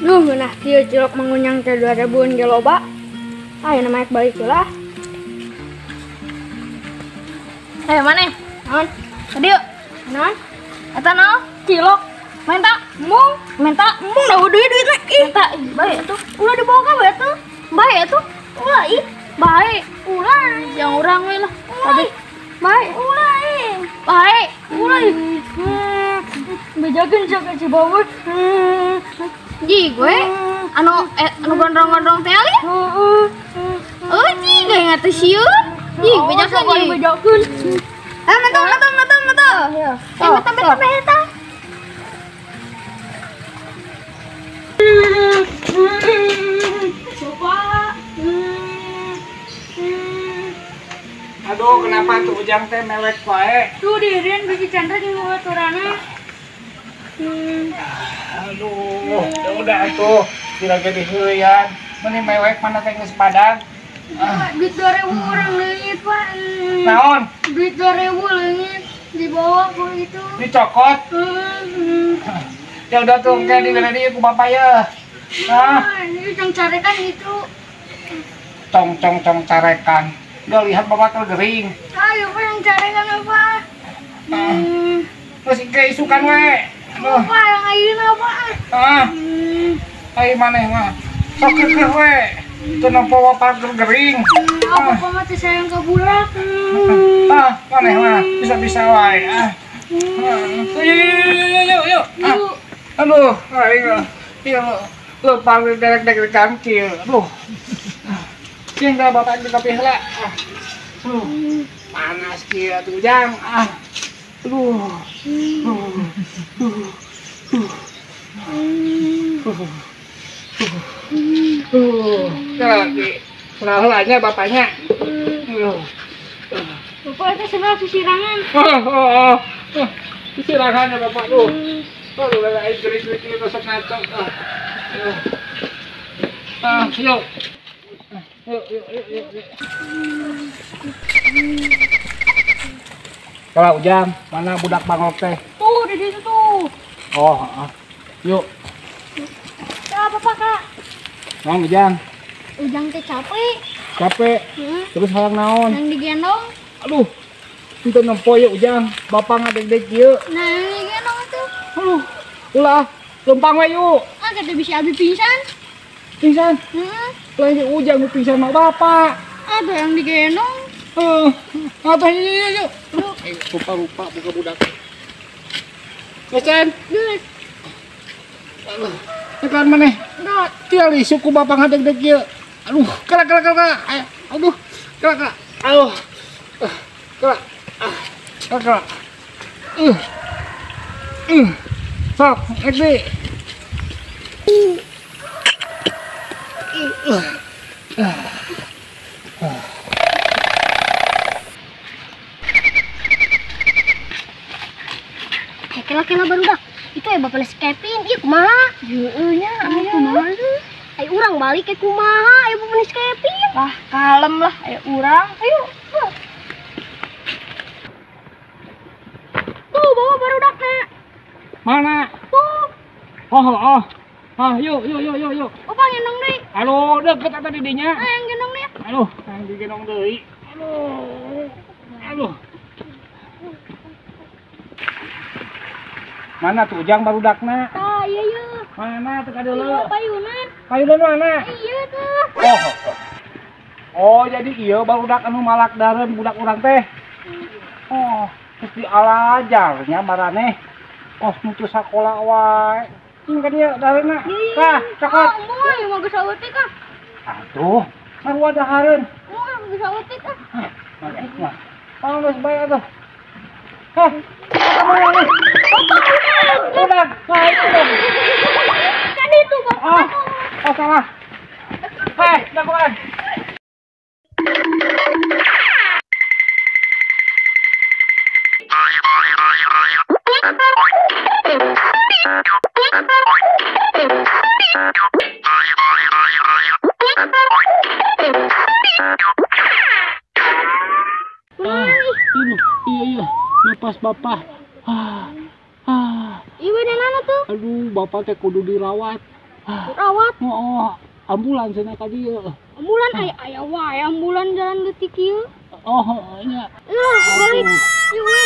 Nuh, nah kieu cilok mangunyang teh 2000-an ge loba. Ayo naik balik lah. Ayo maneh? Naon? Tadi yuk. Naon? Eta naon? Cilok. Menta? Mung. Menta? Mung dah duit duit. Ih. Menta, ih, bae atuh. Ulah dibawa kabeh atuh. Bae atuh. Ulah ih. Bae. Ulah. Yang urang we lah. Tapi bae. Ulah ih. Bae. Ulah ih. Bejakeun sok si bawur. Ji gue anu anu gondrong-gondrong teh ali. Heeh. Oh, ji gue nggak sieun. Ji bejakeun ji. Bejakeun. Eh, mantap mantap mantap mantap. Eh, mantap mantap mantap. Coba. Aduh, kenapa tuh Ujang teh mewek wae? Tuh dirian biji Chandra di baturana. Aduh, ya udah tuh, tidak jadi heuyan. Meni mewek mana teh geus padang. Duit 2000 orang leungit, Pak. Naon? Duit 2000 leungit dibawa ku itu. Dicokot? Ya udah tuh, kayak dibere deui ku bapak ya. Ah, ini cong carekan itu. Cong cong cong carekan. Udah lihat bapak tergering. Ayo Pak yang carekan apa? Terus ke isukan we. Bapak yang ayeuna Pak. Ah. Ai maneh mah. Sok keukeuh we. Teu nempo bapak tergering. Bapak mah teu sayang ka budak. Ah, maneh mah bisa-bisa wae. Ah. Yuk yuk yuk yuk. Aduh, aing ieu leumpang derek-derek kieu. Aduh. Cing dah bapak di kopi heula. Aduh, panas kieu atuh Ujang. Ah. Aduh. Lagi. Heula nya bapaknya. Bapak itu senang sisirangan. Oh. Sisirangan ya bapak tuh. Aduh, aing gerik-gerik tusuk ngaco. Ah, yuk. Yuk, yuk, yuk, yuk. Kalau Ujang, mana budak bangok teh? Tuh, di situ tuh. Oh, heeh. Yuk. Ya, Bapak, Kak. Naon, Ujang? Ujang teh capek. Capek? Terus hayang naon? Yang digendong. Aduh. Itu nempo ya Ujang, bapak ngadeg-deg ieu. Nah, digendong atuh. Aduh. Ulah, lempang we yuk. Ah, kata bisa abi pingsan. Pingsan? Heeh. Lain Ujang nu pingsan mah bapak. Ada yang digendong. Heeh. Atuh yuk yuk. Lupa buka budak. Geus. Geus. Aduh, tekan maneh. Tial isu ku bapak ngadeg-deg ieu. Aduh, kelak kelak kelak. Aduh, kelak kelak. Aduh. Kelak. Kelak kelak. Sok, rek deui. Kela-kela barudak. Itu ya bapak si Kevin. Ieu kumaha? Heueuh nya, kumaha tuh? Ayo urang balik ke kumaha? Ayo bapak si Kevin. Lah, kalem lah, ayo urang. Ayo. Tuh, bawa barudakna. Mana? Tuh. Oh, oh. Ah, yuk yuk yuk yuk yuk. Bapak gendong deui. Aduh, deket atuh di dinya. Ah, yang gendong deui. Aduh, yang digendong deui. Aduh. Aduh. Mana tuh Ujang barudakna? Ah, iya iya. Mana tuh kadeuleu? Payunan. Payunan mana? Iya tuh. Oh. Oh, jadi iya barudak anu malak dareun budak urang teh. Oh, terus dialajarnya maraneh. Kos nu teu sakola wae. Ini kan ieu dareunna. Tah, cokot. Oh, moal mah geus saeutik ah. Atuh, sarua dahareun. Moal geus saeutik ah. Mah. Oh, geus bae atuh. Hah, kamu ini. Udah, wah itu dong. Kan itu bapak. Oh, oh salah. Hei, udah keluar. Ini, iya iya, napas bapak. Ah, ah. Ibu dan anak tuh? Aduh, bapak teh kudu dirawat. Rawat. Oh, ambulan cenah ka dieu. Ambulan aya aya wae ambulan jalan leutik ieu. Oh, nya. Lah, balik. Yuk we.